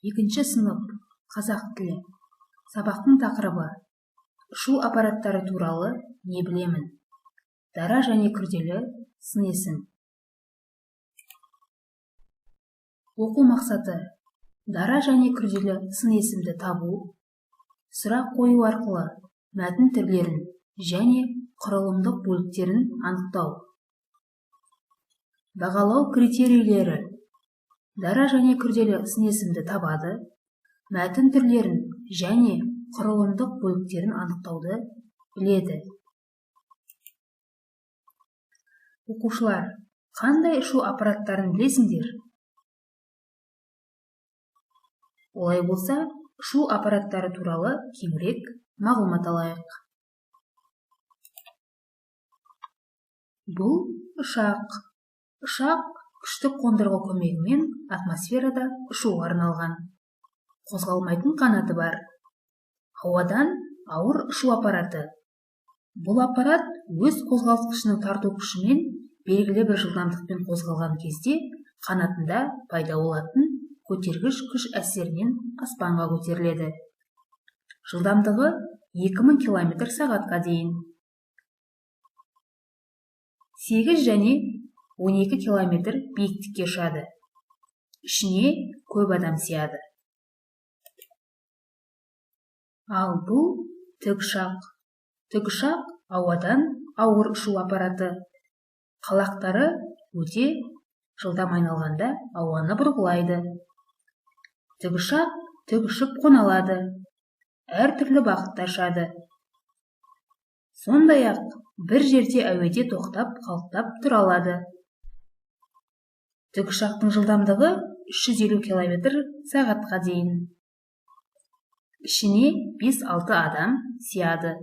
Екінші сынып, қазақ тілі. Сабақтың тақырыбы: ұшу аппараттары туралы не білемін? Дара және күрделі сын есім. Оқу мақсаты: дара және күрделі сын есімді табу, сұрақ қою арқылы мәтін түрлерін және құрылымдық бөліктерін анықтау. Бағалау критерийлері: дара және күрделі сын есімді табады, мәтін түрлерін және құрылымдық бөліктерін анықтауды біледі. Оқушылар, қандай ұшу аппараттарын білесіңдер? Олай болса, ұшу аппараттары туралы кеңірек мағлұмат алайық. Бұл ұшақ. Ұшақ күшті қондырғы көмегімен атмосферада ұшуға арналған. Қозғалмайтын қанаты бар. Ауадан ауыр ұшу аппараты. Бұл аппарат өз қозғалтқышының тарту күшімен белгілі бір жылдамдықпен қозғалған кезде қанатында пайда болатын көтергіш күш әсерінен аспанға көтеріледі. Жылдамдығы 2000 километр сағатқа дейін. 8 және 12 километр биіктікке ұшады. Ішіне көп адам сияды. Ал бұл тікұшақ. Тікұшақ ауадан ауыр ұшу аппараты. Қалақтары өте жылдам айналғанда ауаны бұрғылайды. Тікұшақ тік ұшып қона алады. Әртүрлі бағытта ұшады. Сондай-ақ бір жерде әуеде тоқтап қалықтап тұра алады. Тікұшақтың жылдамдығы 350 километр сағатқа дейін. Ішіне 5-6 адам сияды.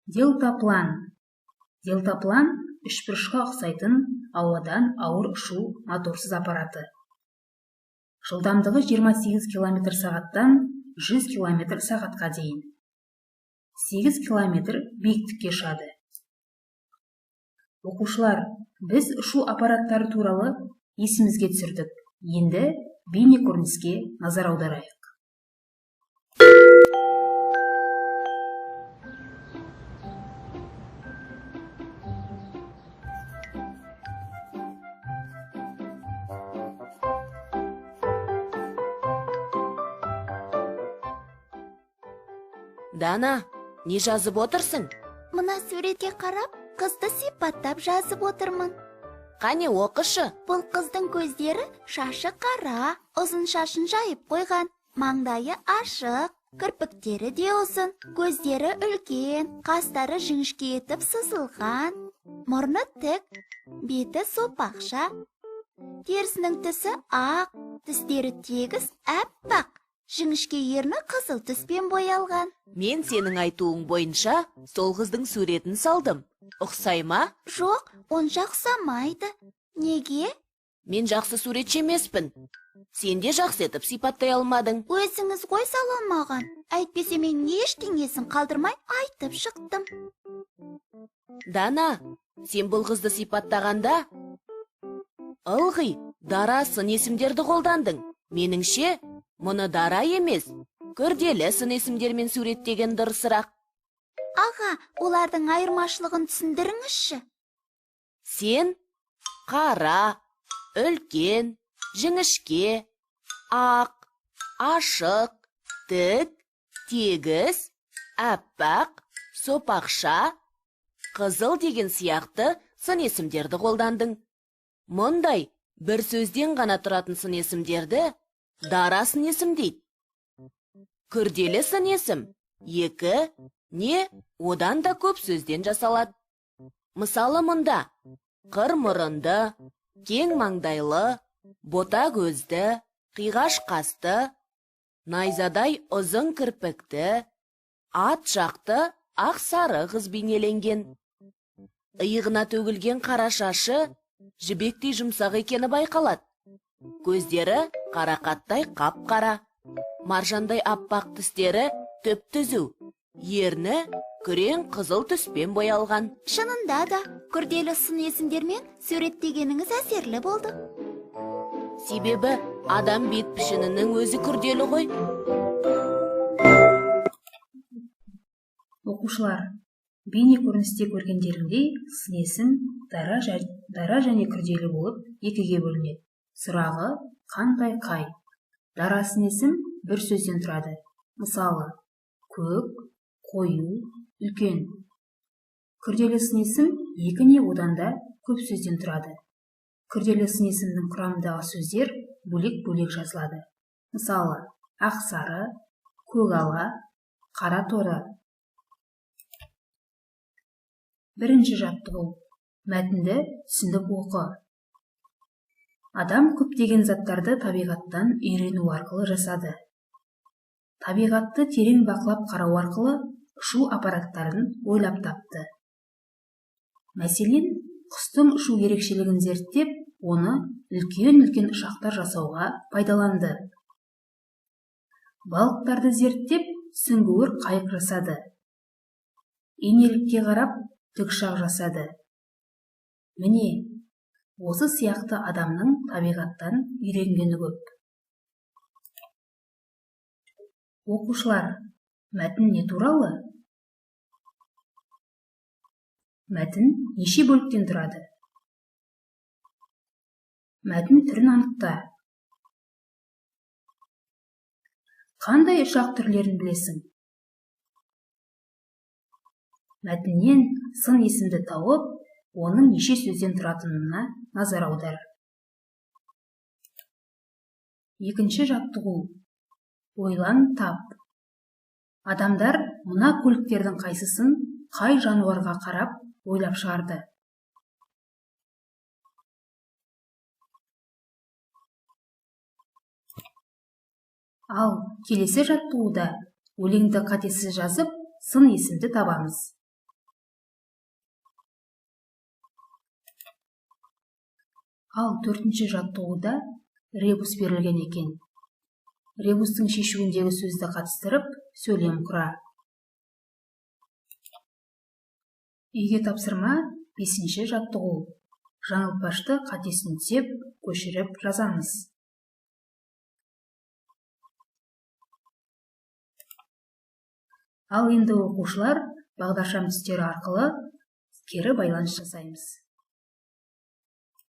Делтаплан. Делтаплан үшбұрышқа ұқсайтын ауадан ауыр ұшу моторсыз аппараты. Жылдамдығы 28 километр сағаттан 100 километр сағатқа дейін. 8 километр биіктікке ұшады. Оқушылар, біз ұшу аппараттары туралы есімізге түсірдік. Енді бейнекөрініске назар аударайық. Дана, не жазып отырсың? Мына суретке қарап, қызды сипаттап жазып отырмын. Қане, оқышы. Бұл қыздың көздері шашы қара, ұзын шашын жайып қойған, маңдайы ашық, кірпіктері де ұзын, көздері үлкен, қастары жіңішке етіп сызылған, мұрны тік, беті сопақша, терісінің түсі ақ, тістері тегіс, әппақ, жіңішке ерні қызыл түспен боялған. Мен сенің айтуың бойынша сол қыздың суретін салдым. Ұқсай ма? Жоқ, онша ұқсамайды. Неге? Мен жақсы суретші емеспін. Сен де жақсы етіп сипаттай алмадың. Өзіңіз ғой сала алмаған. Әйтпесе мен ештеңесін қалдырмай айтып шықтым. Дана, сен бұл қызды сипаттағанда ылғи дара сын есімдерді қолдандың. Меніңше, мұны дара емес, күрделі сын есімдермен суреттеген дұрысырақ. Аға, олардың айырмашылығын түсіндіріңізші. Сен қара, үлкен, жіңішке, ақ, ашық, тік, тегіс, әппақ, сопақша, қызыл деген сияқты сын есімдерді қолдандың. Мұндай бір сөзден ғана тұратын сын есімдерді дара сын есім дейді. Күрделі сын есім екі не одан да көп сөзден жасалады. Мысалы, мұнда қыр мұрынды, кең маңдайлы, бота көзді, қиғаш қасты, найзадай ұзын кірпікті, ат жақты ақ сары қыз бейнеленген. Иығына төгілген қара шашы жібектей жұмсақ екені байқалады. Көздері қарақаттай қап-қара, маржандай аппақ тістері түп-түзу, ерні күрең қызыл түспен боялған. Шынында да, күрделі сын есімдермен суреттегеніңіз әсерлі болды. Себебі адам бет пішінінің өзі күрделі ғой. Оқушылар, бейне көріністе көргендеріңдей сын есім дара және күрделі болып екіге бөлінеді. Сұрағы қандай қай? Дара сын есім бір сөзден тұрады. Мысалы, көк, қою, үлкен. Күрделі сын есім екі не одан да көп сөзден тұрады. Күрделі сын есімнің құрамындағы сөздер бөлек-бөлек жазылады. Мысалы, ақсары, көк ала, қара торы. Бірінші жаттығу. Мәтінді түсініп оқы. Адам көптеген заттарды табиғаттан үйрену арқылы жасады. Табиғатты терең бақылап қарау арқылы ұшу аппараттарын ойлап тапты. Мәселен, құстың ұшу ерекшелігін зерттеп, оны үлкен-үлкен ұшақтар жасауға пайдаланды. Балықтарды зерттеп, сүңгуір қайық жасады. Инелікке қарап, тікұшақ жасады. Міне, осы сияқты адамның табиғаттан үйренгені көп. Оқушылар, мәтін не туралы? Мәтін неше бөліктен тұрады? Мәтін түрін анықта. Қандай ұшақ түрлерін білесің? Мәтіннен сын есімді тауып, оның неше сөзден тұратынына назар аудар. Екінші жаттығу. Ойлан тап. Адамдар мына көліктердің қайсысын қай жануарға қарап ойлап шығарды? Ал келесі жаттығуда өлеңді қатесіз жазып, сын есімді табамыз. Ал төртінші жаттығуда ребус берілген екен. Ребустың шешуіндегі сөзді қатыстырып, сөйлем құра. Үйге тапсырма бесінші жаттығу. Жаңылтпашты қатесін түзеп, көшіріп жазамыз. Ал енді оқушылар бағдаршам түстері арқылы кері байланыс жасаймыз.